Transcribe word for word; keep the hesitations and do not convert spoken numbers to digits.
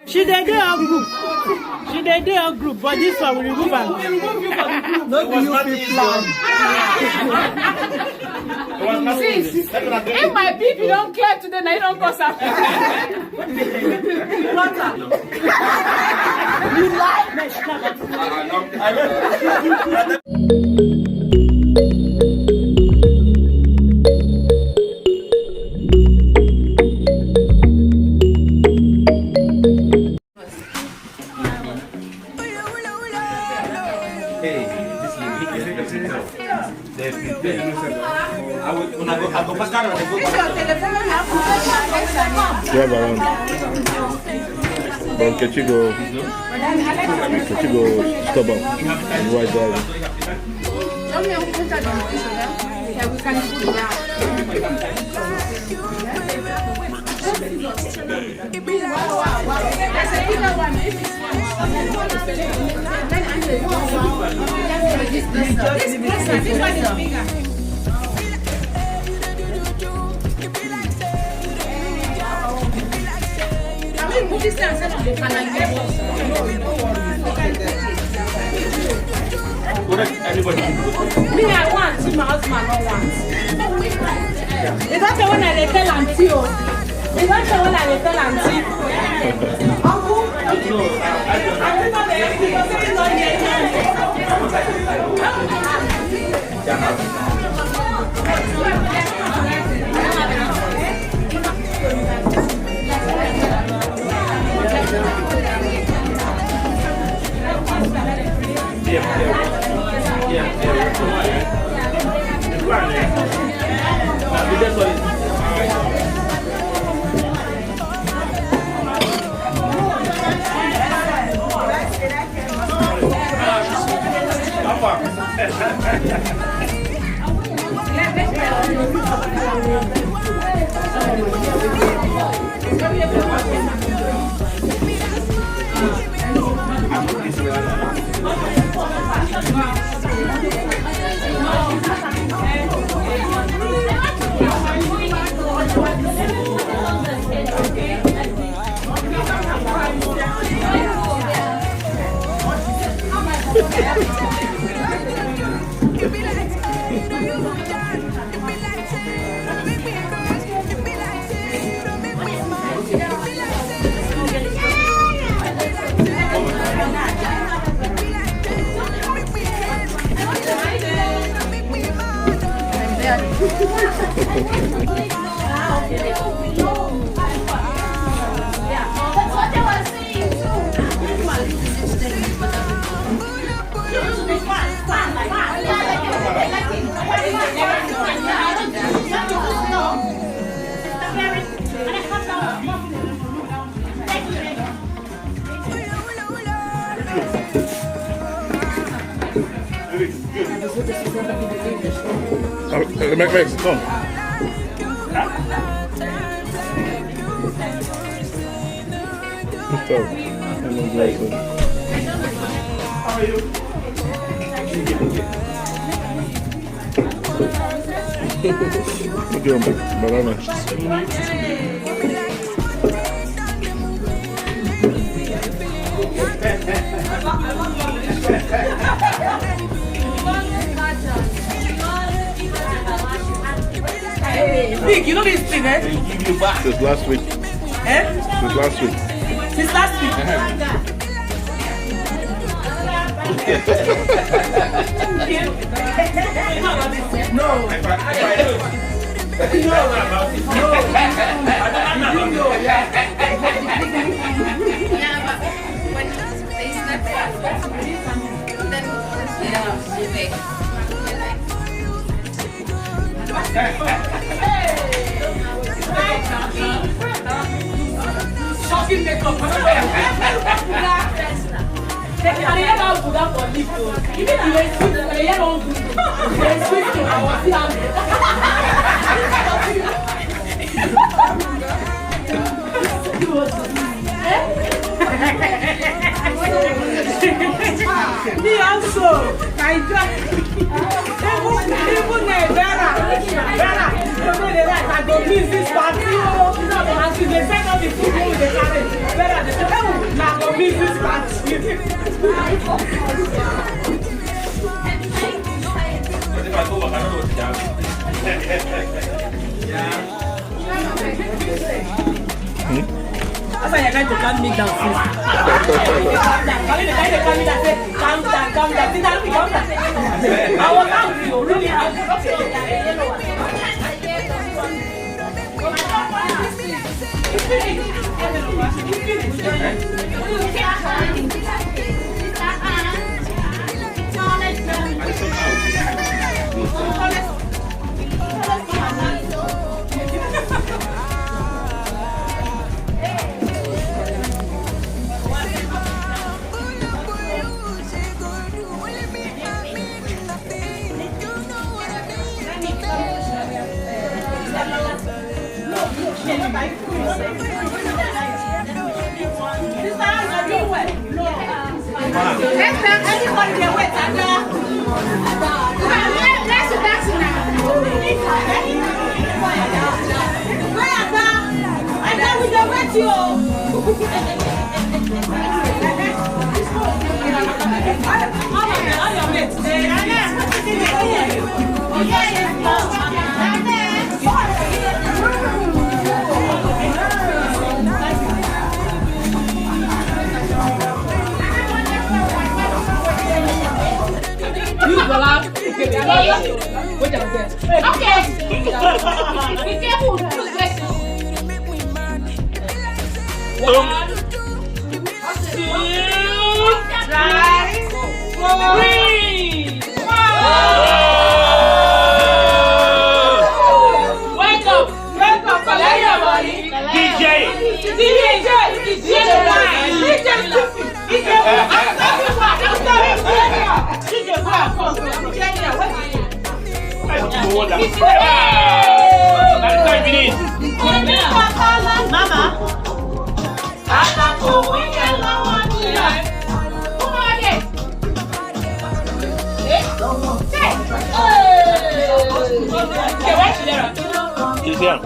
She dey dey our group. She dey dey our group, but this one we remove am. No be you fit plan. Sis, if my B P don clear today, na you don cause am. You lie. Hey, this is the biggest person now. They prepare. I will, when I go, I go back out and I go back. Drive around. But Nkechi go, Nkechi go stop am. And why drive? Me, I want, my husband no want. Is that the one I dey tell auntie o? Is that the one I dey tell auntie? Uncle? Auntie no dey happy because say no hear. Make, make, come. How are you? Banana. Big, you know this thing, eh? Since last week. Eh? Since last week. Since last week. No. No. No. Yeah, but when they snap it, then, yeah, they make. Shocking makeup. Take it, I dey hear that Buddha for lip o. Even the way sweet, I dey hear don good. The way sweet to our family. Me also, I join. Even, even, eh, Vera, Vera, you know, dey like, I go miss this party o. As you dey set up the food, you dey carry. Vera dey say, "Hey, Business party. That's why you're trying to calm me down, sis. Calm down, calm down, calm me down. Say, calm down, calm down. Sit down, calm down. I was angry, oh, really angry. Okay. Anybody dey wait, Ada? Let's dance now. Where Ada? Ada, we dey wait you. You go laugh. Wait a minute. Okay. Be careful. Use this. One, two, three, four. Wake up. Wake up. Collect your money. D J. D J. D J. D J. Mama. She's here.